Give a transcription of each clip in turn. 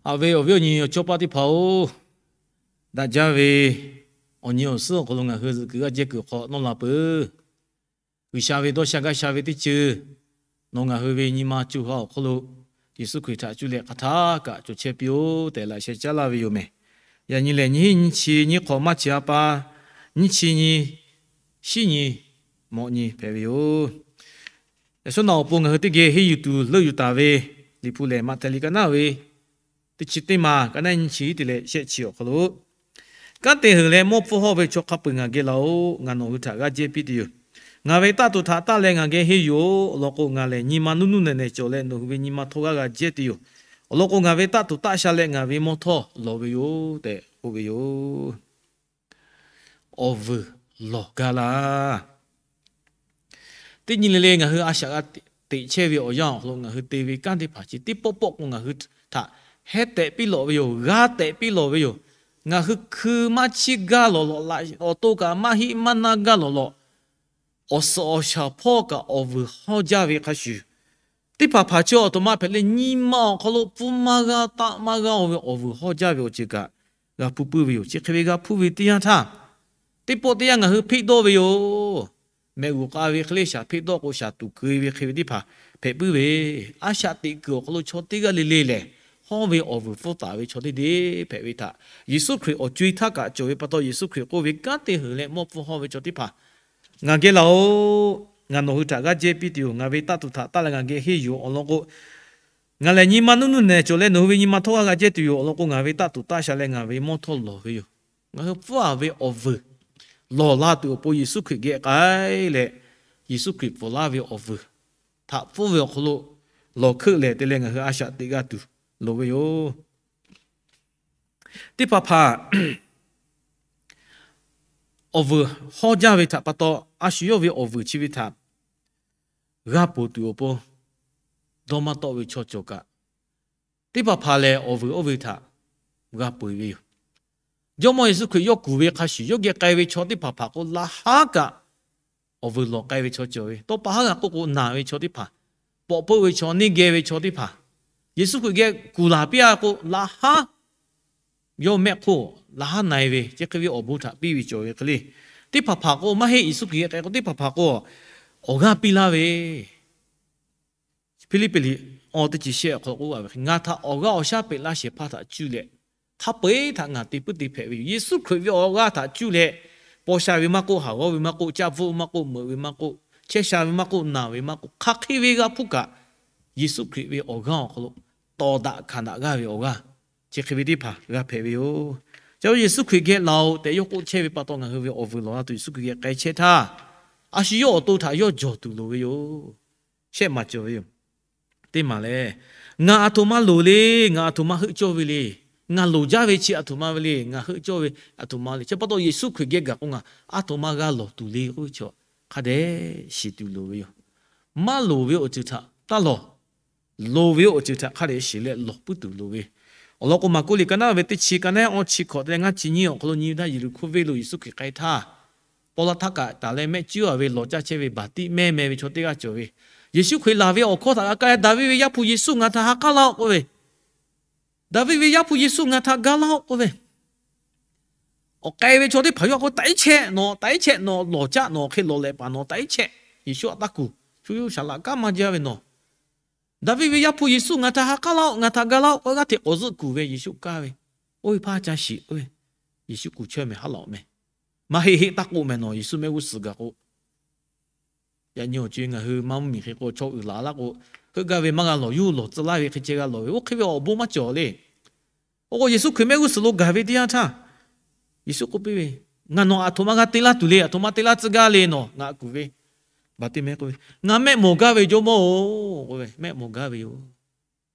Haꞈ ve awˬ viˉ awˬ nyi awˬ chawˇ paˆ teˇ hpaˍ-oˬ, daꞈ jaˇ ve awˬ nyi awˬ suhˉ awˬ hk'aw lo ngaˬ hui zuhꞈ kuiˬ g'aˇ jehˇ kuiˬ hk'aw nawˇ la peuˬ. G'uiˬsha ve dawˇ sha gaˇ sha ve teˇ ceuˬ nawˬ ngaˬ hui ve nyi ma co ha awˬ hk'aw lo Yeˍsuˆ Hkriꞈ htaꞈ cuˇ leh hk'aˬ htaˇ kaꞈ cawˬ chehˇ piˇ-oˆ tehꞈ laꞈ sheh caˉ laˇ ve yoˬ mehˬ. Yaꞈ nyi lehˬ, nyiˇ hinˉ nyiˇ chi nyiˇ hk'awꞈ maˇ chi a pa, nyiˇ chi nyi, shiˉ nyi, mawꞈ nyi hpehꞈ ve yoˬ. Yaꞈ shawˉ naꞈ awˬ pon ngaˬ hui teˇ geh henˇ yuˬ tuˬ leuˆ yuˬ taˍ ve Liꞈ hpu lehˬ, Maꞈhtehˍ liꞈ ka naˉ ve teˇ chi teˇ ma, ka naˉ nyiˇ chi te leh shehˆ chi awˬ hk'aw lo, Kanˉ te heuˬ leh mawˇ hpfuhˇ hawˇ ve chaw hk'a peu-eˬ ngaˬ geh laˬ-oꞈ. Ngaˬ nawˬ hui htaꞈ g'aˇ jehˇ piˇ tuˬ yoˬ. Ngaˬ ve taˆ tuˬ htaꞈ taˆ leh ngaˬ geh henˇ yuˬ-oˬ. Awˬ lawn k'o, ngaˬ lehˬ nyi ma nuˇ nuˇ nehˬ nehˬ cawˬ leh nawˬ hui ve nyi ma htawˇ g'aˇ g'a jehˇ tuˬ yoˬ. Awˬ lawn k'o, ngaˬ ve taˆ tuˬ taˆ sha leh ngaˬ ve mawˇ htawˇ lawˬ ve yoˬ tehꞈ k'oˆ ve yoˬ. Awˬ vuiˬ lawˬ gaˇ laˇ. Teˇ nyi le le ngaˬ hui a shaꞈ g'a teꞈ chehˇ ve awˬ yanˇ awˬ hk'aw lo ngaˬ hui te ve kanˉ teˇ hpaˍ chi teˇ pawˆ pawˆ k'o ngaˬ hui htaꞈ hehˉ tehꞈ piˇ lawꞈ ve yoˬ. G'aˇ tehꞈ piˇ lawꞈ ve yoˬ. Ngaˬ hui hkui maˇ chiˇ gaˇ lawꞈ lawꞈ, awˬ to kaꞈ maˇ heˆ maˇ naˇ gaˇ lawꞈ lawꞈ, awˬ suhˍ awˬ shaˍ hpawˇ kaꞈ awˬ vuiˬ hawˇ jaˇ ve hk'a shuˍ, teˇ hpaˍ hpaˍ chi awˬ to maˇ hpehꞈ leh nyi ma awˬ hk'aw lo pfuhˇ maˇ g'aˇ taˆ maˇ g'aˇ-oˬ ve awˬ vuiˬ hawˇ jaˇ ve awˬ ceuˬ kaꞈ g'a hpuˇ puiˉ ve yoˬ. Chi hk'e ve g'a hpuˇ ve teˇ yanˇ htaˇ, teˇ pawˆ teˇ yanˇ ngaˬ hui hpeˆ dawˇ ve yoˬ. Mehꞈ g'uˬ k'a ve hk'e le shaˍ hpeˆ dawˇ k'o, shaˍ tuˬ keu ve hk'e ve teˇ hpaˍ hpehꞈ puiˉ ve, a shaꞈ teꞈ kuiˬ awˬ hk'aw lo chaw teˇ g'aˇ le le lehˬ, hawˇ ve awˬ vuiˬ pfuhˇ taˍ ve chaw teˇ deˇ hpehꞈ ve htaꞈ Yeˍsuˆ Hkriꞈ awˬ co-e htaˇ kaꞈ cawˬ ve pa taw, Yeˍsuˆ Hkriꞈ k'oˆ ve, Kanˉ te heuˬ leh mawˇ hpfuhˇ hawˇ ve chaw teˇ hpaˍ, ngaˬ geh laˬ-oꞈ. Ngaˬ nawˬ hui htaꞈ g'aˇ jehˇ piˇ tuˬ yoˬ. Ngaˬ ve taˆ tuˬ htaꞈ taˆ leh ngaˬ geh henˇ yuˬ-oˬ. Awˬ lawn k'o, ngaˬ lehˬ nyi ma nuˇ nuˇ nehˬ cawˬ leh nawˬ hui ve nyi ma htawˇ g'aˇ g'a jehˇ tuˬ yoˬ. Awˬ lawn k'o, ngaˬ ve taˆ tuˬ taˆ sha leh ngaˬ ve mawˇ htawˇ lawˬ ve yoˬ. Ngaˬ hui pfuhˇ-a ve awˬ vuiˬ lawˬ la tuˬ awˬ pon Yeˍsuˆ Hkriꞈ geh k'ai leh, Yeˍsuˆ Hkriꞈ pfuhˍ laˇ ve awˬ vuiˬ htaꞈ pfuhˇ ve awˬ hk'aw lo lawˬ hkeuˆ lehˬ te leh ngaˬ hui a shaꞈ teꞈ g'a tuˬ loˍ ve yoˬ. Teˇ hpaˍ hpaˍ awˬ vuiˬ hawˇ jaˇ ve htaꞈ pa taw, a shu yawˇ ve awˬ vuiˬ chi ve htaꞈ g'a ponˬ tuˬ awˬ pon dawˇ maˇ tawˆ ve chaw cawˬ kaꞈ, teˇ hpaˍ hpaˍ lehˬ awˬ vuiˬ oˇ ve htaꞈ g'a peuˬ ve yoˬ. Jawˇmawˇ Yeˍsuˆ Hkriꞈ yawˇ kuˬ ve hk'a shuˍ, yawˇ geh k'ai ve chaw teˇ hpaˍ hpaˍ k'o, laꞈ haˉ kaꞈ awˬ vuiˬ lawˬ k'ai ve chaw cawˬ ve. Tawˇ pa haˉ g'a k'oˆ k'o, naˬ ve chaw teˇ hpaˍ, pawꞈ peuˆ ve chaw, neˇ geh ve chaw teˇ hpaˍ, Yeˍsuˆ Hkriꞈ geh kuˬ laˬ piˇ-a k'o, laꞈ haˉ yawˇ mehˆ hk'oˆ laꞈ haˉ na-e ve, chi hk'e ve awˬ bon htaꞈ piˇ ve cawˬ ve hk'e le. Teˇ hpaˍ hpaˍ k'o, maˇ heˆ, Yeˍsuˆ Hkriꞈ geh k'ai k'o, teˇ hpaˍ hpaˍ k'o awˬ g'aˇ piˇ laˇ ve, Hpiˇliˇpiˆ liꞈ awˬ teˇ chi shehˆ awˬ hk'aw lo k'oˆ ve, Ngaˬ htaꞈ awˬ g'aˇ awˬ shaˉ peꞈ laˇ shehˍ hpaˇ htaꞈ cuˇ leh, hk'a peu-eˬ htaꞈ ngaˬ te puiˉ te hpehꞈ ve yoˬ. Yeˍsuˆ Hkriꞈ ve awˬ g'aˇ htaꞈ cuˇ leh, paw sha ve maˇ k'oˆ, haˍ g'awˇ ve maˇ k'oˆ, caˇ bvuhˆ maˇ k'oˆ, meuꞈ ve maˇ k'oˆ, chehˇ sha ve maˇ k'oˆ, naˬ ve maˇ k'oˆ, hk'aˬ hk'e ve g'a hpuˇ kaꞈ, Yeˍsuˆ Hkriꞈ ve awˬ g'aˇ awˬ hk'aw lo tawˍ daꞈ hkanˍ daꞈ g'aˇ ve awˬ g'aˇ, chi hk'e ve teˇ hpaˍ g'a hpehꞈ ve yoˬ. Ca Yeˍsuˆ Hkriꞈ geh laˬ-oꞈ tehꞈ yawˇ k'oˆ chehˇ ve pa taw, ngaˬ hui ve awˬ vuiˬ lawˬ la tuˬ Yeˍsuˆ Hkriꞈ geh k'ai chehˇ htaˇ, a shu yawˇ awˬ to htaꞈ yawˇ jawˬ tuˬ loˍ ve yoˬ. Shehˆ maˬ cawˬ ve yoˬ. Teˇ maˬ lehˬ, Ngaˬ aˬ htoꞈ ma loˍ le. Ngaˬ aˬ htoꞈ ma heuˆ cawˇ ve le. Ngaˬ loˍ jaˇ ve chi aˬ htoꞈ ma ve le. Ngaˬ heuˆ cawˇ ve aˬ htoꞈ ma le. Chi pa taw Yeˍsuˆ Hkriꞈ geh gaˬ k'o, ngaˬ aˬ htoꞈ ma g'a lawˬ tuˬ le k'oˆ ve chaw, hk'a dehꞈ shiˍ tuˬ loˍ ve yoˬ. Maˇ loˍ ve awˬ ceuˬ htaꞈ taˇ lawˬ. Loˍ ve awˬ ceuˬ htaꞈ hk'a dehꞈ shiˍ leh lawˬ puiˉ tuˬ loˍ ve. Awˬ lawn k'o, Maˍkuˆ liꞈ ka naˉ ve teˇ chi, ka naˉ awˇ chi hkawꞈ te leh ngaˇ chi nyiˇ awˬ hk'aw lo nyi ve htaˇ, Yeˍriˆhkoˇ venˇ lo Yeˍsuˆ Hkriꞈ k'ai htaˇ, paw la htaˇ kaꞈ taˍ leh mehˆ cuˉ-a ve lawˬ caˇ chehˇ ve Baˍtiˆmehˇ meh ve chaw teˇ g'aˇ cawˬ ve. Yeˍsuˆ Hkriꞈ laˬ ve awˬ hkawˇ htaꞈ g'a kaˇ leh, Daˍviˆ ve Yaˇ hpu Yeˍsuˆ, ngaˬ htaꞈ ha k'aˉ laˇ-oˆ k'oˆ ve. Daˍviˆ ve Yaˇ hpu Yeˍsuˆ, ngaˬ htaꞈ ga laˇ-oˆ k'oˆ ve. Awˬ k'ai ve chaw teˇ hpaˍ yawˇ k'o, Taꞈ iˉ chehˇ nawˬ, taꞈ iˉ chehˇ nawˬ, lawˬ caˆ nawˬ, hk'e lawˬ leh paˍ nawˬ, taꞈ iˉ chehˇ. Yeˍsuˆ htaꞈ taˇ kuˬ, shu shaˍ laꞈ kanˉ maˇ jaˇ ve nawˬ. Daˍviˆ ve Yaˇ hpu Yeˍsuˆ, ngaˬ htaꞈ ha k'aˉ laˇ-oˆ, ngaˬ htaꞈ ga laˇ-oˆ k'oˆ, g'aˇ hteꞈ k'awꞈ zuhˆ kuˬ ve Yeˍsuˆ kaˇ ve. Oˇ ve hpaˇ ca shiˍ oˇ ve, Yeˍsuˆ kuˬ chehˇ mehˍ haˉ laꞈ-oꞈ meh. Maˇ heˆ heˆ taˇ k'oˆ mehˍ nawˬ, Yeˍsuˆ mehˆ g'uˇ suhˍ gaˬ k'o. Yaꞈ nyi awˬ co-e ngaˬ hui maˇ mvuhˇ miˬ hk'e k'o, chaw uiˍ laˬ laˇ k'o, heuˆ gaˇ ve maˇ g'a lawˬ, yuˇ lawˬ tcuh laˇ ve hk'e ceh g'a lawˬ ve, oˇ hk'e ve awˬ bon maˇ cawˬ le. Oˇ k'o Yeˍsuˆ Hkriꞈ mehˆ g'uˇ suhˍ lo gaˬ ve teˇ yanˇ htaˇ, Yeˍsuˆ k'oˆ piˇ ve, Ngaˬ nawˬ aˬ htoꞈ ma g'a te laˇ tuˬ le, aˬ htoꞈ ma te laˇ tcuh gaˇ le nawˬ, ngaˬ kuˬ ve. Baˍtiˆmehˇ k'oˆ ve, Ngaˬ mehˆ mawˬ gaˇ ve Jawˇmawˇ-oˬ k'oˆ ve, Mehˆ mawˬ gaˇ ve yoˬ.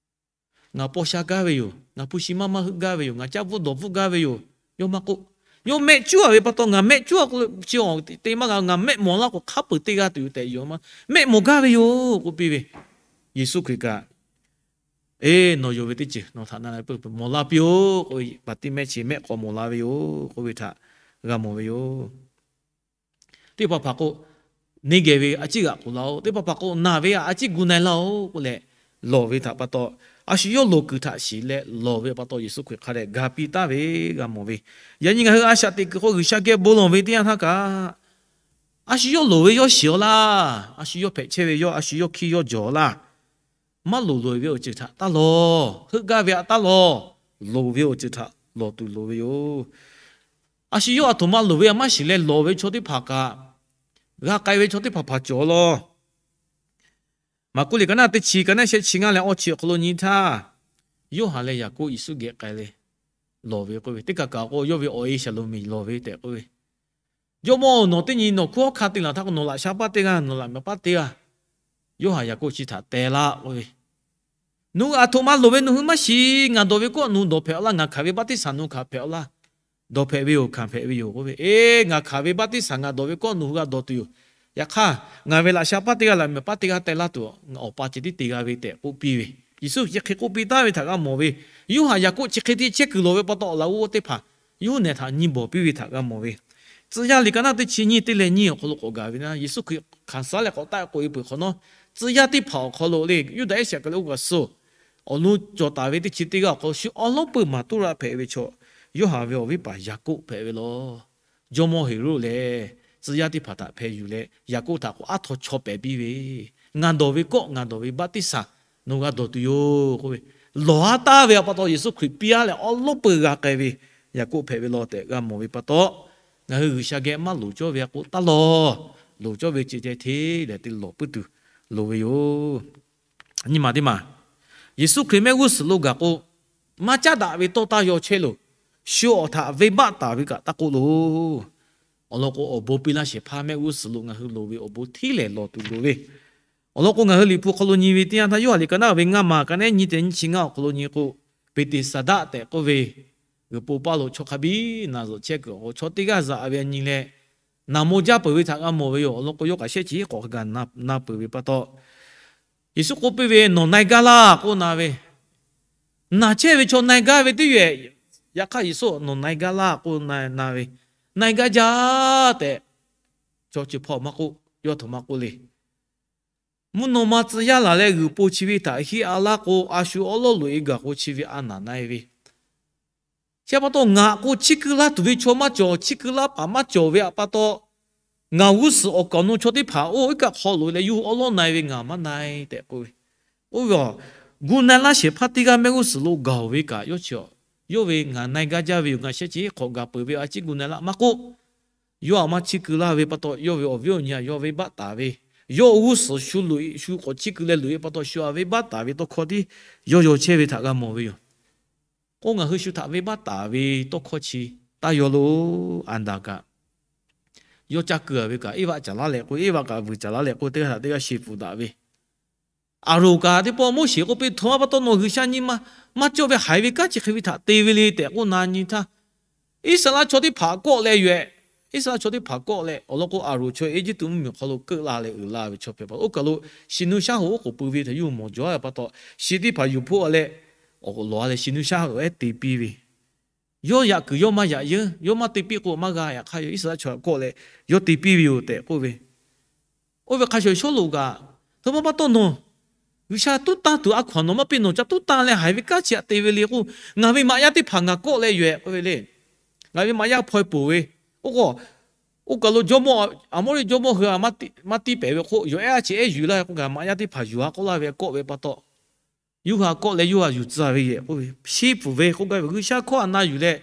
Ngaˬ paw sha gaˇ ve yoˬ. Ngaˬ hpu shi maˇ maˇ heuˆ gaˇ ve yoˬ. Ngaˬ caˇ bvuhˆ dawˬ bvuhˆ gaˇ ve yoˬ. Yawˇ maˇ k'oˆ. Yawˇ mehˆ cuˉ-a ve pa taw, Ngaˬ mehˆ cuˉ-a k'o chi awˬ te maˇ g'a, ngaˬ mehˆ mawˬ laˇ k'o hk'a peuˬ te g'a tuˬ yoˬ tehꞈ, yawˇ maˇ mehˆ mawˬ gaˇ ve yoˬ k'oˆ piˇ ve. Yeˍsuˆ Hkriꞈ kaꞈ, Eˬ, nawˬ yonˍ ve teˇ ceuˬ nawˬ htaꞈ na leh peuˬ, mawˬ la piˇ-oˆ k'oˆ ve, Baˍtiˆmehˇ chi mehˆ k'awꞈ mawˬ la ve yoˬ k'oˆ ve htaꞈ g'a mawˬ ve yoˬ. Teˇ hpaˍ hpaˍ k'o, neˇ geh ve a ciˉ g'aꞈ k'oˍ laˇ-oˆ. Teˇ hpaˍ hpaˍ k'o, naˬ ve a ciˉ gu na-e laˇ-oˆ k'oˆ leh, lawˬ ve htaꞈ pa taw, a shu yawˇ loˍ kuiˬ htaꞈ shiˍ leh lawˬ ve pa taw, Yeˍsuˆ Hkriꞈ hk'a dehꞈ ga piˇ taˍ ve g'a mawˬ ve. Yaꞈ nyi ngaˬ hui a shaꞈ teꞈ kuiˬ hk'aw G'uiˬsha geh bon lawˬ ve teˇ yanˇ htaˇ kaꞈ, a shu yawˇ loˍ ve yawˇ shiˍ-aw laˇ. A shu yawˇ hpehꞈ chehˇ ve yawˇ, a shu yawˇ hkiˇ yawˇ jawˬ laˇ. Maˇ loˍ loꞈ-e ve awˬ ceuˬ htaꞈ taˇ lawˬ. Heuˆ gaˇ ve htaꞈ taˇ lawˬ. Loˍ ve awˬ ceuˬ htaꞈ lawˬ tuˬ loˍ ve yoˬ. A shu yawˇ aˬ htoꞈ ma loˍ ve a maˇ shiˍ leh lawˬ ve chaw teˇ hpaˍ kaꞈ, g'a k'ai ve chaw teˇ hpaˍ hpaˍ cawˬ law. Maˍkuˆ liꞈ ka naˆ teˇ chi ka naˆ shehˆ chi ngaˇ leh awˇ chi awˬ hk'aw lo nyi htaˇ, Yoˇhanˬ leh Yaˍkoˆ Yeˍsuˆ geh k'ai leh lawˬ ve k'oˆ ve, teˇ kaˬ kaꞈ k'o yawˇ ve awˬ e Shaˍlonˍmeˍ lawˬ ve tehꞈ k'oˆ ve, Jawˇmawˇ-oˬ, nawˬ teˇ nyi nawˬ hkunˉ hawˉ hkanˇ te laˬ htaˇ k'o, nawˬ laꞈ sha paˇ teˇ g'aˇ, nawˬ laꞈ mehˍ paˇ teˇ g'aˇ, Yoˇhanˬ Yaˍkoˆ chi htaꞈ teh laˇ k'oˆ ve, Nawˬ hui aˬ htoꞈ ma loˍ ve nawˬ hui maˇ shiˍ. Ngaˬ dawˬ ve kawˆ nawˬ hui dawˬ hpehꞈ-aw laˇ. Ngaˬ hkanˍ ve baˆtiˆsaˬ nawˬ hui hkanˍ hpehꞈ-aw laˇ. Dawˬ hpehꞈ ve yoˬ, hkanˍ hpehꞈ ve yoˬ k'oˆ ve. Eˬ, ngaˬ hkanˍ ve baˆtiˆsaˬ ngaˬ dawˬ ve kawˆ nawˬ hui g'a dawˬ tuˬ yoˬ. Yaꞈ hk'aˇ, ngaˬ ve laꞈ sha paˇ teˇ g'aˇ, laꞈ mehˍ paˇ teˇ g'aˇ teh laˇ tuˬ, awˬ pa ceh tiˉ te g'a ve tehꞈ k'oˆ piˇ ve. Yeˍsuˆ chi hk'e k'oˆ piˇ taˍ ve htaꞈ g'a mawˬ ve. Yoˇhanˬ Yaˍkoˆ chi hk'e te chehˇ kuiˬ lawˬ ve pa taw, awˬ laꞈ g'awˇ teˇ hpaˍ Yoˇhanˬ htaꞈ nyi bawˬ piˇ ve htaꞈ g'a mawˬ ve. Tcuh yaˇ liꞈ ka naˆ teˇ chi nyiˇ teˇ leh nyiˇ awˬ hk'aw lo k'awꞈ gaˬ ve na, Yeˍsuˆ Hkriꞈ hkanˍ suh leh k'awꞈ taˆ k'oꞈ e peuˬ hk'awꞈ nawˉ, tcuh yaˇ teˇ hpaˍ awˬ hk'aw lo le, Yuˇdaꞈ Iˉsaˍkaˍriˍoˆ kaꞈ suh awˬ nu cawˬ taˍ ve teˇ chi teˇ g'aˇ awˬ hk'aw lo shu awˉ lawˉ peuˬ maˍ toˇ raˆ hpehꞈ ve chaw, Yoˇhanˬ ve awˬ viˉ paˍ Yaˍkoˆ hpehꞈ ve law. Jawˇmawˇ Heˍroˆ lehˬ, tcuh yaˇ teˇ hpaˍ htaꞈ hpeh yuˬ leh Yaˍkoˆ htaꞈ k'o aˉ htaw chaw pehˍ piˇ ve, Ngaˬ dawˬ ve kawˆ, ngaˬ dawˬ ve baˆtiˆsaˬ nawˬ g'a dawˬ tuˬ yoˬ k'oˆ ve, lawˬ haˉ taˍ ve pa taw, Yeˍsuˆ Hkriꞈ piˇ haˉ leh awˉ lawˉ peuˬ g'a k'ai ve Yaˍkoˆ hpehꞈ ve law tehꞈ g'a mawˬ ve pa taw, ngaˬ hui G'uiˬsha geh maˇ loˍ cawˇ ve a k'o taˇ lawˬ. Loˍ cawˇ ve ceh ceh hteˇ leh te lawˬ puiˉ tuˬ loˍ ve yoˬ. Nyi ma teˇ maˬ, Yeˍsuˆ Hkriꞈ mehˆ g'uˇ suhˍ lo gaˬ k'o, maˇ caˉ daꞈ ve tawˇ taˇ yaw chehˇ loˬ. Shu awˬ htaꞈ venˇbaˆ taˍ ve kaꞈ taˇ k'oˆ loˬ. Awˬ lawn k'o, awˬ bon piˇ laˇ shehˍ hpaˇ mehˆ g'uˇ suhˍ lo ngaˬ hui loˍ ve awˬ bon hteˇ lehˬ lawˬ tuˬ loˍ ve. Awˬ lawn k'o, ngaˬ hui Liꞈ hpu hk'aw lo nyi ve teˇ yanˇ htaˇ, Yoˇhanˬ liꞈ ka naˆ ve ngaˇ maˬ ka naˆ nyiˇ teˇ nyiˇ chi ngaˇ awˬ hk'aw lo nyi k'o, Peˍteˍsaˍdaˆ tehꞈ k'oˆ ve g'uiˬ po paˇ lo chaw hk'a biˇ na zuhꞈ chehˇ kuiˬ awˬ hk'aw lo chaw teˇ g'aˇ zaꞈ ve a nyi leh, naˍ mo jaˇ peuˬ ve htaꞈ g'a mawˬ ve yoˬ. Awˬ lawn k'o, yawˇ kaꞈ shehˆ chi k'awꞈ hk'a gaˬ na peuˬ ve pa taw, Yeˍsuˆ k'oˆ piˇ ve, Nawˬ na e gaˇ laˇ k'oˆ na ve, naˬ chehˇ ve chaw na e gaˇ ve teˇ yehˬ. Yaꞈ hk'aˇ Yeˍsuˆ, Nawˬ na e gaˇ laˇ k'oˆ na ve, Na e gaˇ jaˇ tehꞈ, chaw chi hpawˇ maˇ k'oˆ, yawˇ htoꞈ ma k'oˆ le. Mvuhˇ naw ma tcuh yaˇ laˬ leh g'uiˬ po chi ve htaꞈ hiˆ a laˇ k'o, a shu awˉ lawˉ loꞈ e gaˬ k'o, chi ve a naˍ na e ve. Chi pa taw, ngaˬ k'o chiˇ keu laˇ tuˬ ve chaw maˇ cawˬ, chiˇ keu laˇ paˍ maˇ cawˬ ve pa taw, ngaˬ g'uˇ suhˍ awˬ kaˍ awˬ nu chaw teˇ hpaˍ oˇ iˉ kaˆ hk'aw loꞈ leh, Yawˇ hui awˉ lawˉ na e ve, ngaˬ maˇ na e tehꞈ k'oˆ ve. Oˇ ve a, gu na e laˇ shehˍ hpaˇ teˇ g'aˇ mehˆ g'uˇ suhˍ lo gaˬ-oˬ ve kaꞈ, yawˇ chi a, yawˇ ve ngaˬ na e gaˇ jaˇ ve yoˬ, ngaˬ shehˆ chi hk'awꞈ gaˬ peuˬ ve, a ciˉ gu na e laˇ maˇ k'oˆ, yawˇ a maˇ chiˇ keu laˇ ve pa taw, yawˇ ve awˬ viˉ awˬ nyi htaꞈ yawˇ venˇbaˆ taˍ ve, yawˇ g'uˇ suhˍ shu loꞈ e, shu k'awꞈ chiˇ keu leh loꞈ e pa taw, shu a venˇbaˆ taˍ ve tawˇ hkawˇ tiˉ yawˇ yaw chehˇ ve htaꞈ g'a mawˬ ve yoˬ. K'o, ngaˬ hui shu htaꞈ venˇbaˆ taˍ ve tawˇ hkawˇ chi taˇ yaw loˬ. Aˍdanˍ kaꞈ, yawˇ caˇ keu a ve kaꞈ, Eˇvaˆ caˍ laˇ leh k'o, Eˇvaˆ kaꞈ vuiˬ caˍ laˇ leh k'o, teˇ g'aˇ htaꞈ teˇ g'aˇ shiˍ pfuhˍ daꞈ ve. Aˍronˍ kaꞈ teˇ pawˆ Moˉseˍ k'oˆ piˇ, Htoꞈ ma pa taw nawˬ G'uiˬsha nyi ma maˇ cawˇ ve haiˬ ve kanˉ chi hk'e ve htaꞈ te ve le tehꞈ k'oˆ na nyi htaˇ, Iˉsaˍreˍlaˆ chaw teˇ hpaˍ kawˆ leh yoˬ ehˍ. Iˉsaˍreˍlaˆ chaw teˇ hpaˍ kawˆ leh awˬ lawn k'o, Aˍronˍ chaw Eˇjiˇtuꞈ mvuhˇmiˬ awˬ hk'aw lo keuˆ la leh uiˍ la ve chaw hpehꞈ pa, oˇ kaˬ lo shi nu shaˉ hoꞈ oˉ k'oˍ pui ve htaꞈ yawˇ hui mawˬ jawˬ a pa taw, shi teˇ hpaˍ yuˬ hpoˆ a leh, awˬ lawˬ a leh shi nu shaˉ hoꞈ ehˉ te piˇ ve. Yawˇ yaꞈ kuiˬ yawˇ maˇ yaꞈ yeunˇ, yawˇ maˇ te piˇ k'o maˇ g'a. Yaꞈ hk'aˇ yawˇ Iˉsaˍreˍlaˆ chaw kawˆ leh yawˇ te piˇ ve yoˬ tehꞈ k'oˆ ve. Oˇ ve hk'a shuˍ shuˍ Sawˉluꞈ kaꞈ, Htoꞈ ma pa taw nawˬ G'uiˬsha tuˉ tanˇ tuˬ a hkaw anˬ nawˬ maˇ piˇ, nawˬ ca tuˉ tanˇ leh haiˬ ve kanˉ chi htaꞈ te ve le k'o, ngaˬ ve maꞈ yaˇ teˇ hpaˍ ngaˬ kawˆ leh yoˬ ehˍ k'oˆ ve le. Ngaˬ ve maꞈ yaˇ hpaw e poˬ ve, oˇ k'o, oˇ kaˬ lo jawˇmawˇ, Aˍmawˇriˆ jawˇmawˇ hui maˇ tiˇ pehˍ ve hk'oˆ, yawˬ ehˉ a chi ehˉ yuˬ laˇ ve k'o, ngaˬ maꞈ yaˇ teˇ hpaˍ yuˬ a k'oˆ laˇ ve kawˆ ve pa taw, yawˇ hui a kawˆ leh yawˇ hui a yuˬ tcuh ve yoˬ k'oˆ ve, sheˇ pfuhˍ ve k'oˆ gaˇ ve, G'uiˬsha hkawˇ a na yuˬ leh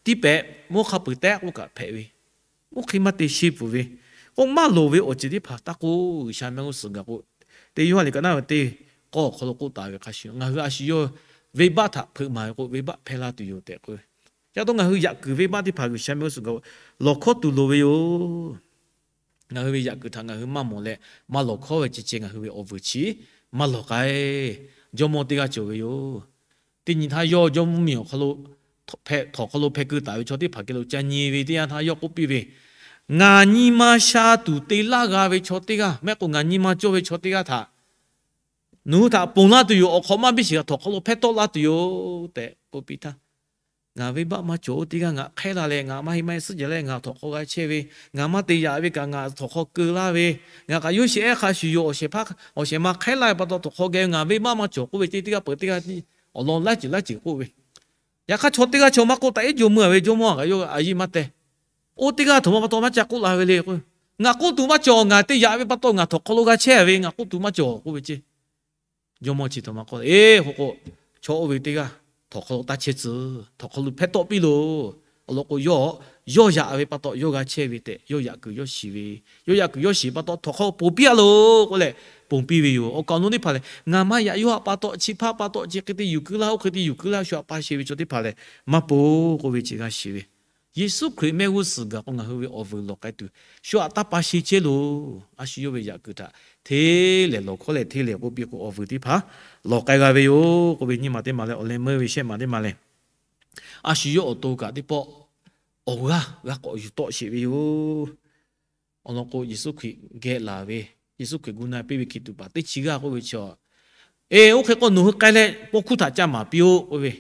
tiˇ pehˍ mawˇ hk'a peuˬ tehꞈ k'oˆ kaꞈ hpehꞈ ve. Oˇ hk'e maˇ te sheˇ pfuhˍ ve, k'o maˇ loˍ ve awˬ ceuˬ teˇ hpaˍ taˇ k'oˆ. G'uiˬsha mehˆ g'uˇ suhˍ gaˬ k'o, teˇ Yoˇhanˬ liꞈ ka naˆ ve teˇ k'awˇ awˬ hk'aw lo k'oˆ taˍ ve hk'a shuˍ, ngaˬ hui a shu yawˇ venˇbaˆ htaꞈ hpeuꞈ maˍ ve k'o, venˇbaˆ hpehˇ laˇ tuˬ yoˬ tehꞈ k'oˆ ve. Ca taw ngaˬ hui yaꞈ kuiˬ venˇbaˆ teˇ hpaˍ G'uiˬsha mehˆ g'uˇ suhˍ gaˬ k'o, lawˬ hkawˇ tuˬ loˍ ve yoˬ. Ngaˬ hui ve yaꞈ kuiˬ htaꞈ ngaˬ hui maˇ mawˬ leh maˇ lawˬ hkawˇ ve ceh ceh ngaˬ hui ve awˬ vuiˬ chi maˇ lawˬ k'ai. Jawˇmawˇ teˇ g'aˇ cawˬ ve yoˬ. Teˇ nyi htaˇ yawˇ jawˇmawˇ miˬ awˬ hk'aw lo, htawnˍ hk'aw lo hpeh keu taˍ ve chaw teˇ hpaˍ geh lo ca nyi ve teˇ yanˇ htaˇ yawˇ k'oˆ piˇ ve, Ngaˬ nyi ma sha tuˬ te laˇ g'a ve chaw teˇ g'aˇ, mehˆ k'o ngaˬ nyi ma cawˇ ve chaw teˇ g'aˇ htaꞈ nawˬ hui htaꞈ ponˬ laˇ tuˬ yoˬ. Awˬ hk'awꞈ maˇ biˇ sheˍ kaꞈ htawnˍ hk'aw lo hpehˇ tawˆ laˇ tuˬ yoˬ tehꞈ k'oˆ piˇ htaˇ, Ngaˬ venˇbaˆ maˇ cawˬ. Oˇ teˇ g'aˇ ngaˬ hk'ehˉ la leh, ngaˬ maˇ heˆ maˇ heˆ suhˉ jehˬ leh ngaˬ htawnˍ hk'aw g'a chehˇ ve, ngaˬ maˇ te yaꞈ ve kaꞈ ngaˬ htawnˍ hk'aw keu laˇ ve, ngaˬ kaꞈ yawˇ shehˍ ehˉ hk'a shuˍ yoˬ, awˬ shehˍ hpaˇ awˬ shehˍ ma hk'ehˉ la ve pa taw htawnˍ hk'aw geh ngaˬ venˇbaˆ maˇ cawˬ k'oˆ ve, teˇ g'aˇ peuˬ teˇ g'aˇ awˬ lawn laiˉ ceuˬ laiˉ ceuˬ k'oˆ ve. Yaꞈ hk'aˇ chaw teˇ g'aˇ chaw maˇ k'oˆ taˍ, iˉ jawˇmawˇ ve jawˇmawˇ kaꞈ yawˇ a yiˇ maˇ teh. Oˇ teˇ g'aˇ htaꞈ ma pa taw maˇ ca k'oˆ la ve le k'o, ngaˬ k'oˆ tuˬ maˇ cawˬ. Ngaˬ te yaꞈ ve pa taw ngaˬ htawnˍ hk'aw lo g'a chehˇ ve, ngaˬ k'oˆ tuˬ maˇ cawˬ k'oˆ ve ceˇ. Jawˇmawˇ chi htaꞈ ma k'oˆ, Eˬ, k'o k'o, chaw oˇ ve teˇ g'aˇ htawnˍ hk'aw lo taˇ chehˇ tcuh. Htawnˍ hk'aw lo hpehˇ tawˆ piˇ loˬ. Awˬ lawn k'o, yawˇ yawˇ yaꞈ ve pa taw yawˇ g'a chehˇ ve tehꞈ yawˇ yaꞈ kuiˬ yawˇ shiˍ ve, yawˇ yaꞈ kuiˬ yawˇ shiˍ pa taw htawnˍ hk'aw lo ponˬ piˇ a loˬ k'oˆ leh ponˬ piˇ ve yoˬ. Awˬ kaˍ awˬ nu teˇ hpaˍ lehˬ, ngaˬ maˇ yaꞈ yawˇ htaꞈ pa taw, chi hpaˇ pa taw chi hk'e te yuˬ keu laˇ, oˇ hk'e te yuˬ keu laˇ, shu htaꞈ pa sheˍ ve chaw teˇ hpaˍ lehˬ maˇ ponˬ k'oˆ ve chi g'a shiˍ ve. Yeˍsuˆ Hkriꞈ mehˆ g'uˇ suhˍ gaˬ k'o, ngaˬ hui ve awˬ vuiˬ lawˬ k'ai tuˬ, shu htaꞈ taˇ pa sheˍ chehˇ loˬ. A shu yawˇ ve yaꞈ kuiˬ htaꞈ hteˇ lehˬ lawˬ hkawˉ leh hteˇ lehˬ k'oˆ piˇ k'o, awˬ vuiˬ teˇ hpaˍ lawˬ k'ai g'a ve yoˬ k'oˆ ve nyiˇ maˬ teˇ maˬ leh awˬ leh meuˇ ve shehˆ maˬ teˇ maˬ lehˬ, a shu yawˇ awˬ to kaꞈ teˇ pawˆ awˬ g'aˇ g'a k'awꞈ yuˬ tawˆ sheˍ ve yoˬ. Awˬ lawn k'o, Yeˍsuˆ Hkriꞈ geh laˬ ve, Yeˍsuˆ Hkriꞈ gu na piˇ ve hkiˬ tuꞈ paˍ teˇ chi g'aˇ k'oˆ ve chi, Eˬ, oˇ hk'e k'o nawˬ hui k'ai leh paw hkuˇ htaꞈ ca maˍ piˇ-oˆ k'oˆ ve.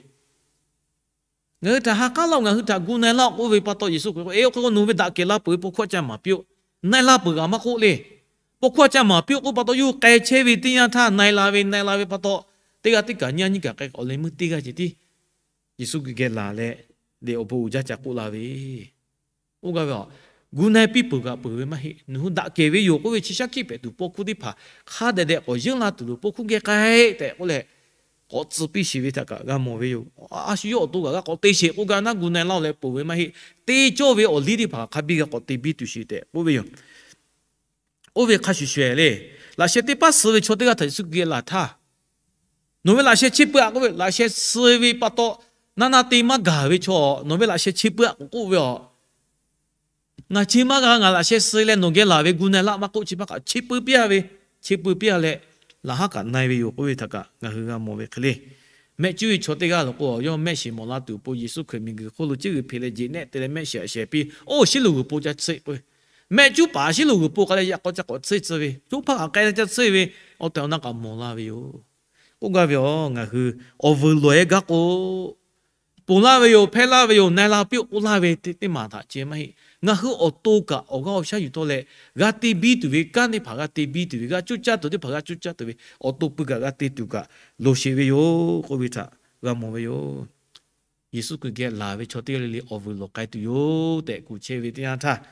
Ngaˬ hui htaꞈ ha k'aˉ laˇ-oˆ, ngaˬ hui htaꞈ gu na-e laˇ-oˆ k'oˆ ve pa taw, Yeˍsuˆ Hkriꞈ k'oˆ, Eˬ, oˇ hk'e k'o nawˬ hui ve daꞈ kehˬ la peuˬ ve paw hkuˇ htaꞈ ca maˍ piˇ-oˆ. Na-e la peuˬ kaꞈ maˇ k'oˆ le. Paw hkuˇ htaꞈ ca maˍ piˇ-oˆ k'oˆ pa taw, yawˇ hui k'ai chehˇ ve teˇ yanˇ htaˇ na-e la ve, na-e la ve pa taw, teˇ g'aˇ teˇ kaꞈ nyiˇ g'aˇ nyiˇ kaꞈ k'ai, awˬ leh meuˇ teˇ g'aˇ ceh tiˉ Yeˍsuˆ Hkriꞈ geh laˬ leh, lehˬ awˬ bon uiˍ jaˇ ca k'oˆ la ve. Oˇ g'aˇ ve a, gu na-e piˇ peuˬ kaꞈ peuˬ ve maˇ heˆ. Nawˬ hui daꞈ kehˬ ve yoˬ k'oˆ ve chi shaˉ hkiˆ hpehꞈ tuˬ paw hkuˇ teˇ hpaˍ hk'a dehꞈ dehꞈ k'awꞈ yeunˇ la tuˬ loˬ. Paw hkuˇ geh k'ai tehꞈ k'oˆ leh k'awꞈ tcuh piˇ sheˍ ve htaꞈ kaꞈ g'a mawˬ ve yoˬ. A shu yawˇ awˬ to kaꞈ g'a k'awꞈ te sheˍ k'oˆ gaˇ naˉ, gu na-e laˇ-oˆ leh ponˬ ve maˇ heˆ. Te cawˇ ve awˬ liˇ teˇ hpaˍ hk'a biˇ g'a k'awꞈ te biˇ tuˬ sheˍ tehꞈ k'oˆ ve yoˬ. Oˇ ve hk'a shuˍ shuˍ le, laꞈ sheh teˇ paˉ suh ve chaw teˇ g'aˇ htaꞈ Yeˍsuˆ geh laˬ htaˇ, Nawˬ ve laꞈ sheh cheˇ peuˬ-aꞈ k'oˆ ve, laꞈ sheh suh ve pa taw naˇ naˇ te maˇ gaˬ ve chaw, nawˬ ve laꞈ sheh cheˇ peuˬ-aꞈ k'oˆ k'oˆ ve a. Ngaˬ cheˇ maˇ g'a, ngaˬ laꞈ sheh suh leh nawˬ geh laˬ ve gu na-e laˇ maˇ k'oˆ, chi hpaˇ kaꞈ cheˇ peuˬ piˇ-a ve, cheˇ peuˬ piˇ-a leh, laꞈ haˉ kaꞈ na-e ve yoˬ k'oˆ ve htaꞈ kaꞈ ngaˬ hui g'a mawˬ ve hk'e le. Mehˆ cuˉ ve chaw teˇ g'aˇ law k'o, yawˇ mehˆ shiˍ mawˬ la tuˬ awˬ pon Yeˍsuˆ Hkriꞈ miˬguiˬ hk'oˆ lo cuˇ g'uiˬ hpeꞈ leh jeꞈ nehˆ te leh mehˆ shiˍ aꞈ shehˍ piˇ, Oˇ, shiˉ luˬ g'uiˬ po ca tsuhˇ-eˆ k'oˆ ve. Mehˆ cuˉ paˍ shiˉ luˬ g'uiˬ po k'ai leh yaꞈ k'aw ca k'awꞈ tsuhˇ tcuh ve, co hpaˇ kaꞈ k'ai leh ca tsuhˇ ve, awˬ tehˬ awˬ na kaꞈ mawˬ la ve yoˬ. K'oˆ gaˇ ve a, ngaˬ hui awˬ vuiˬ lawˬ-e gaˇ k'o, ponˬ laˇ ve yoˬ, hpehˇ laˇ ve yoˬ, na-e la piˇ-oˆ k'oˆ laˇ ve teˇ maˬ htaꞈ ceh maˇ heˆ. Ngaˬ hui awˬ to kaꞈ awˬ g'aˇ awˬ shaˉ yuˬ tawˆ leh, g'a te biˇ tuˬ ve kanˉ teˇ hpaˍ g'a te biˇ tuˬ ve, g'a cuˇ caˇ tuˬ teˇ hpaˍ g'a cuˇ caˇ tuˬ ve, awˬ to pui kaꞈ g'a te tuˬ kaꞈ loˍ sheˍ ve yoˬ k'oˆ ve htaꞈ g'a mawˬ ve yoˬ. Yeˍsuˆ Hkriꞈ geh laˬ ve chaw teˇ g'aˇ le le awˬ vuiˬ lawˬ k'ai tuˬ yoˬ tehꞈ kuˬ chehˇ ve teˇ yanˇ htaˇ,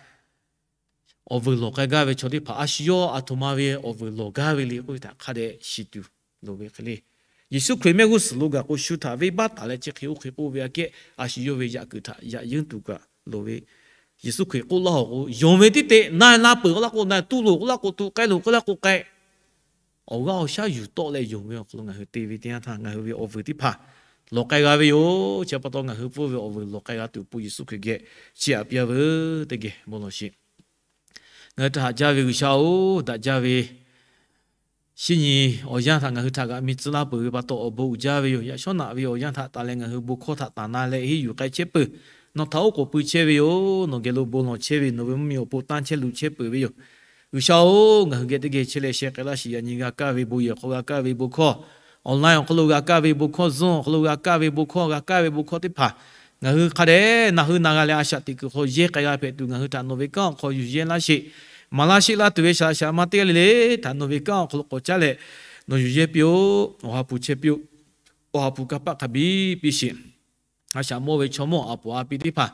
awˬ vuiˬ lawˬ k'ai gaˇ ve chaw teˇ hpaˍ a shu yawˇ aˬ htoꞈ ma ve awˬ vuiˬ lawˬ gaˇ ve le k'oˆ ve htaꞈ hk'a dehꞈ shiˍ tuˬ loˍ ve hk'e le. Yeˍsuˆ Hkriꞈ mehˆ g'uˇ suhˍ lo gaˬ k'o, shu htaꞈ venˇbaˆ taˍ leh chi hk'e oˇ hk'e k'oˆ ve aꞈ kehˉ, a shu yawˇ ve yaꞈ kuiˬ htaꞈ yaꞈ yeunˇ tuˬ kaꞈ loˍ ve. Yeˍsuˆ Hkriꞈ k'oˆ laˇ-oˬ k'o, yonˍ ve tiˉ te, na-e la peuˬ k'oˆ laˇ k'o na-e, tu loˬ k'oˆ laˇ k'o tu, k'ai loˬ k'oˆ laˇ k'o k'ai. Awˬ g'aˇ awˬ shaˉ yuˬ tawˆ leh yonˍ ve awˬ hk'aw lo ngaˬ hui te ve teˇ yanˇ htaˇ, ngaˬ hui ve awˬ vuiˬ teˇ hpaˍ lawˬ k'ai g'a ve yoˬ. Chi pa taw ngaˬ hui pfuhˇ ve awˬ vuiˬ lawˬ k'ai g'a tuˬ awˬ pon Yeˍsuˆ Hkriꞈ geh chiˇ aꞈ piˇ-a veuˬ teˇ geh bon lawˬ sheˍ. Ngaˬ hui htaꞈ haꞈ jaˇ ve G'uiˬsha-oˬ, daꞈ jaˇ ve shinˉ nyi awˬ yanˇ htaꞈ ngaˬ hui htaꞈ g'a mi tcuh laˇ peuˬ ve pa taw awˬ bon uiˍ jaˇ ve yoˬ. Yaꞈ shawˉ naꞈ ve awˬ yanˇ htaꞈ taˍ leh ngaˬ hui bon hkawˇ htaꞈ taˍ na leh henˇ yuˬ k'ai chehˇ peuˬ. Nawˬ htaꞈ oˉ k'oˍ pui chehˇ ve yoˬ. Nawˬ geh lo bon lawˬ chehˇ ve, nawˬ ve mvuhˇmiˬ awˬ pon tanˇ chehˇ luˬ chehˇ peuˬ ve yoˬ. G'uiˬsha-oˬ, ngaˬ hui geh teˇ geh chehˇ leh sheh k'ai laˇ sheˍ. Yaꞈ nyi g'a kaˇ ve bon yehˬ hk'aw g'a kaˇ ve bon hkawˇ, online awˬ hk'aw lo g'a kaˇ ve bon hkawˇ, Zoom awˬ hk'aw lo g'a kaˇ ve bon hkawˇ, g'a kaˇ ve bon hkawˇ teˇ hpaˍ ngaˬ hui hk'a dehꞈ na hui na g'a leh a shaꞈ teꞈ kuiˬ hk'aw yehˇ k'ai g'a hpehꞈ tuˬ, ngaˬ hui htaꞈ nawˬ ve kanˉ awˬ hk'aw yuˬ yehˇ laˇ sheˍ. Maˍ laˇ sheˆ laˇ tuˬ ve shaˍ laꞈ shaˍ ma teˇ g'aˇ le le htaꞈ nawˬ ve kanˉ awˬ hk'aw lo k'awꞈ caˉ leh, nawˬ yuˬ yehˇ piˇ-oˆ. Awˬ ha hpu chehˇ piˇ-oˆ. Awˬ ha hpu kanˇ paˆ hk'a biˇ piˇ sheˍ. A shaꞈ mawˇ ve chaw mawˇ a poˍ a pi teˇ hpaˍ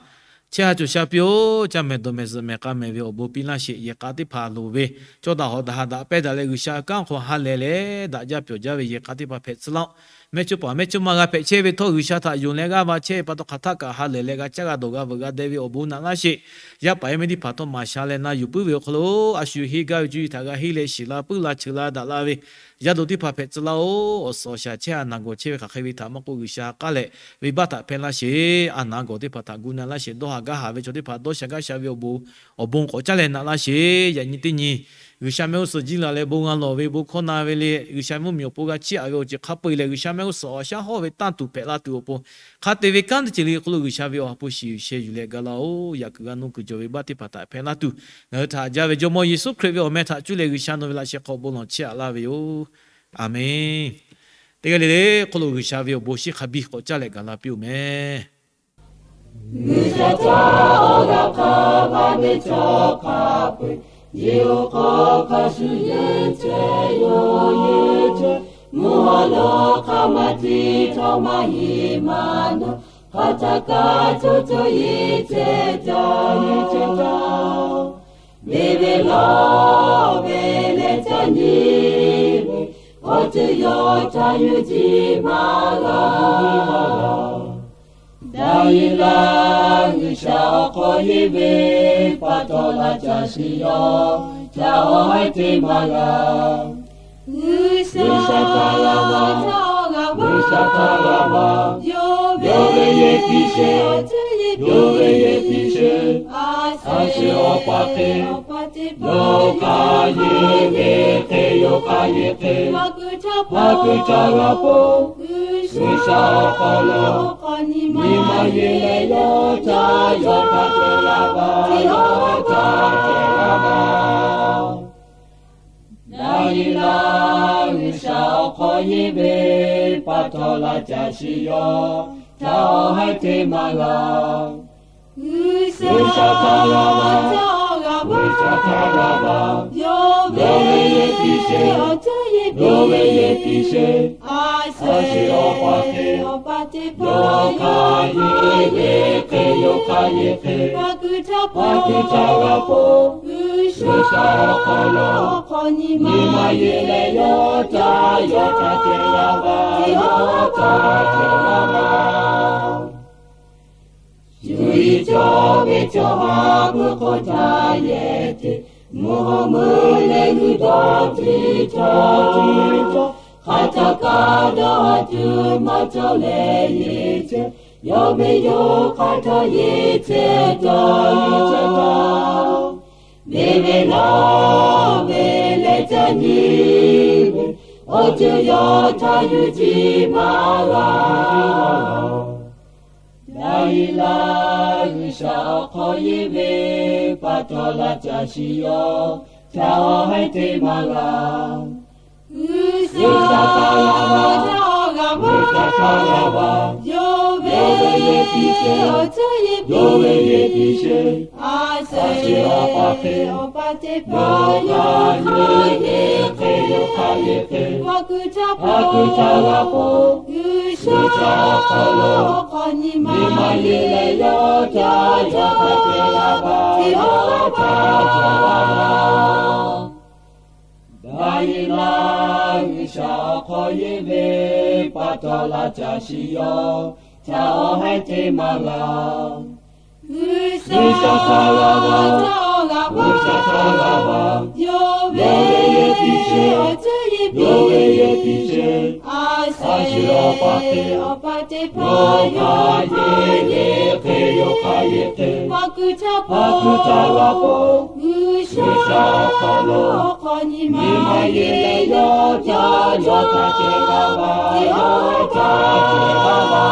chehˇ ha cawˬ sha piˇ-oˆ. Caˇ mehˍ dawˬ mehˍ zuhꞈ mehˍ k'a mehˍ ve awˬ bon piˇ laˇ sheˍ. Yehˬ k'a teˇ hpaˍ loˍ ve, cawˇ daꞈ hawˍ daꞈ ha daꞈ pehˇ daꞈ leh G'uiˬsha kanˉ hk'aw ha lehˬ leh daꞈ jaˇ pyawˬ jaˇ ve yehˬ k'a teˇ hpaˍ hpehꞈ tcuh laˇ-oˆ. Mehˇ chawˇ paˍ mehˇ chawˇ ma g'a hpehꞈ chehˇ ve htawˇ, G'uiˬsha htaꞈ yonˍ leh g'aˇ va chehˇ ve pa taw hk'aˬ htaˆ kaꞈ ha lehˬ leh g'a caˇ g'a dawˬ g'a veuꞈ g'a deh ve awˬ bon naꞈ laˇ sheˍ. Yaˇ paˍ yaˇ miˇ teˇ hpaˍ htawˇ maˍ sha leh na yuˬ puiˉ ve awˬ hk'aw lo, a shu henˇ gaˇ ve cuˇ yiˍ htaꞈ g'a henˇ leh shiˍ la puiˉ la cheuˬ la daꞈ la ve yaˇ doꞈ teˇ hpaˍ hpehꞈ tcuh laˇ-oˆ. Awˬ suhˍ awˬ shaˍ chehˇ a naˍ gawˬ chehˇ ve hk'aˬ hk'e ve htaꞈ maˇ k'oˆ, G'uiˬsha k'aˉ leh venˇbaˆ htaꞈ hpehˇ laˇ sheˍ. A naˍ gawˬ teˇ hpaˍ htaꞈ gu na laˇ sheˍ. Dawˇ haˍ gaˇ haˍ ve chaw teˇ hpaˍ dawˇ sha gaˇ sha ve awˬ bon awˬ bon k'awꞈ caˉ leh naꞈ laˇ sheˍ. Yaꞈ nyi teˇ nyi G'uiˬsha mehˆ g'uˇ suhˍ jiˇ la leh bon g'a lawˬ ve bon hkawˇ na ve le, G'uiˬsha mvuhˇmiˬ awˬ pon g'a chiˇ aꞈ ve awˬ ceuˬ hk'a peu-eˬ lehˬ, G'uiˬsha mehˆ g'uˇ suhˍ awˬ shaˉ hawˇ ve tanˇ tuˬ hpehꞈ la tuˬ awˬ pon, hk'a te ve kanˉ teˇ ceuˬ le hk'aw lo G'uiˬsha ve awˬ ha hpu shiˍ yuˬ sheh yuˬ leh ga laˇ-oˆ. Yaꞈ kuiˬ g'a nuˇ kuiˬ cawˬ ve baˆ teˇ hpaˍ htaꞈ hpehˇ laˇ tuˬ, ngaˬ hui htaꞈ haꞈ jaˇ ve Jawˇmawˇ Yeˍsuˆ Hkriꞈ ve awˬ meh htaꞈ cuˇ leh G'uiˬsha nawˬ ve laꞈ sheh hk'aw bon lawˬ chiˇ aꞈ laˇ ve yoˬ. Aˬmenˍ. Teˇ g'aˇ le le hk'aw lo G'uiˬsha ve awˬ bon shinˉ hk'a biˇ k'awꞈ caˉ leh gaˬ la piˇ-oˬ mehˍ. G'uiˬsha htaꞈ awˬ g'aˇ hk'a vaˇ ve chaw hk'a peu-eˬ, yehˬ oˇ hk'aw hk'a shuˍ yeˬ chehˇ yoˬ. Mvuhˇ haw lo hk'aˬ ma tiˉ htawˇ maˇ heˆ maˇ nawˬ, hk'aˬ htaˇ kaꞈ co co yeˬ chehˇ caˇ yeˬ chehˇ caˇ. Beˬ ve lawˇ ve leh ca nyi ve, awˬ ceuˬ yawˇ htaꞈ yuˬ jiˇ maˇ g'a. Daˍyeˍlaˆ G'uiˬsha awˬ hk'aw yeˬ ve pa taw laˇ caˇ shiˍ yawˇ htaꞈ awˬ haiˉ te maˇ g'a. G'uiˬsha htaꞈ g'a va, G'uiˬsha htaꞈ g'a va, yawˇ ve yehˬ piˇ sheˍ, yawˇ ve yehˬ piˇ sheˍ. A shu awˬ pa hk'e yawˇ hk'a yeˬ ve hk'e, yawˇ hk'a yeˬ hk'e, maˇ kuiˬ htaˇ g'a po. G'uiˬsha awˬ hk'aw lo nyi ma yeˬ leh, yawˇ htaꞈ yawˇ htaꞈ te la va, yawˇ htaꞈ te la va. Daˍyeˍlaˆ G'uiˬsha awˬ hk'aw yeˬ ve pa taw laˇ caˇ shiˍ yawˇ htaꞈ awˬ haiˉ te maˇ g'a. G'uiˬsha htaꞈ g'a va, G'uiˬsha htaꞈ g'a va, yawˇ ve yehˬ piˇ sheˍ, yawˇ ve yehˬ piˇ sheˍ. A shu awˬ pa hk'e yawˇ hk'a yeˬ ve hk'e, yawˇ hk'a yeˬ hk'e, maˇ kuiˬ htaˇ g'a po. G'uiˬsha awˬ hk'aw lo nyi ma yeˬ leh, yawˇ htaꞈ yawˇ htaꞈ te la va, yawˇ htaꞈ te la va. Shu yiˍ cawˇ ve chaw ha hpu hk'oˆ htaˇ yehˬ te, mvuhˇ haw meuˇ leh g'uiˬ dawˇ tiˇ cawˇ tiˇ cawˇ, hk'aˬ htaˇ kaꞈ dawˇ ha tuˬ maˇ cawˬ leh yeˬ chehˇ, yawˇ ve yawˇ hk'aˬ htaˇ yeˬ chehˇ taˇ yeˬ chehˇ taˇ. Beˬ ve lawˇ ve leh ca nyi ve, awˬ ceuˬ yawˇ htaꞈ yuˬ jiˇ maˇ g'a. Daˍyeˍlaˆ G'uiˬsha awˬ hk'aw yeˬ ve pa taw laˇ caˇ shiˍ yawˇ htaꞈ awˬ haiˉ te maˇ g'a. G'uiˬsha htaꞈ g'a va, G'uiˬsha htaꞈ g'a va, yawˇ ve yehˬ piˇ sheˍ, yawˇ ve yehˬ piˇ sheˍ. A shu awˬ pa hk'e yawˇ hk'a yeˬ ve hk'e, yawˇ hk'a yeˬ hk'e, maˇ kuiˬ htaˇ, maˇ kuiˬ htaˇ g'a po. G'uiˬsha awˬ hk'aw lo nyi ma yeˬ leh, yawˇ htaꞈ yawˇ htaꞈ te la va, yawˇ htaꞈ te la va. Daˍyeˍlaˆ G'uiˬsha awˬ hk'aw yeˬ ve pa taw laˇ caˇ shiˍ yawˇ htaꞈ awˬ haiˉ te maˇ g'a. G'uiˬsha htaꞈ g'a va, G'uiˬsha htaꞈ g'a va, yawˇ ve yehˬ piˇ sheˍ, yawˇ ve yehˬ piˇ sheˍ. A shu awˬ pa hk'e yawˇ hk'a yeˬ ve hk'e, yawˇ hk'a yeˬ hk'e, maˇ kuiˬ htaˇ, maˇ kuiˬ htaˇ g'a po. G'uiˬsha awˬ hk'aw lo nyi ma yeˬ leh, yawˇ htaꞈ yawˇ htaꞈ te la va, yawˇ htaꞈ te la va.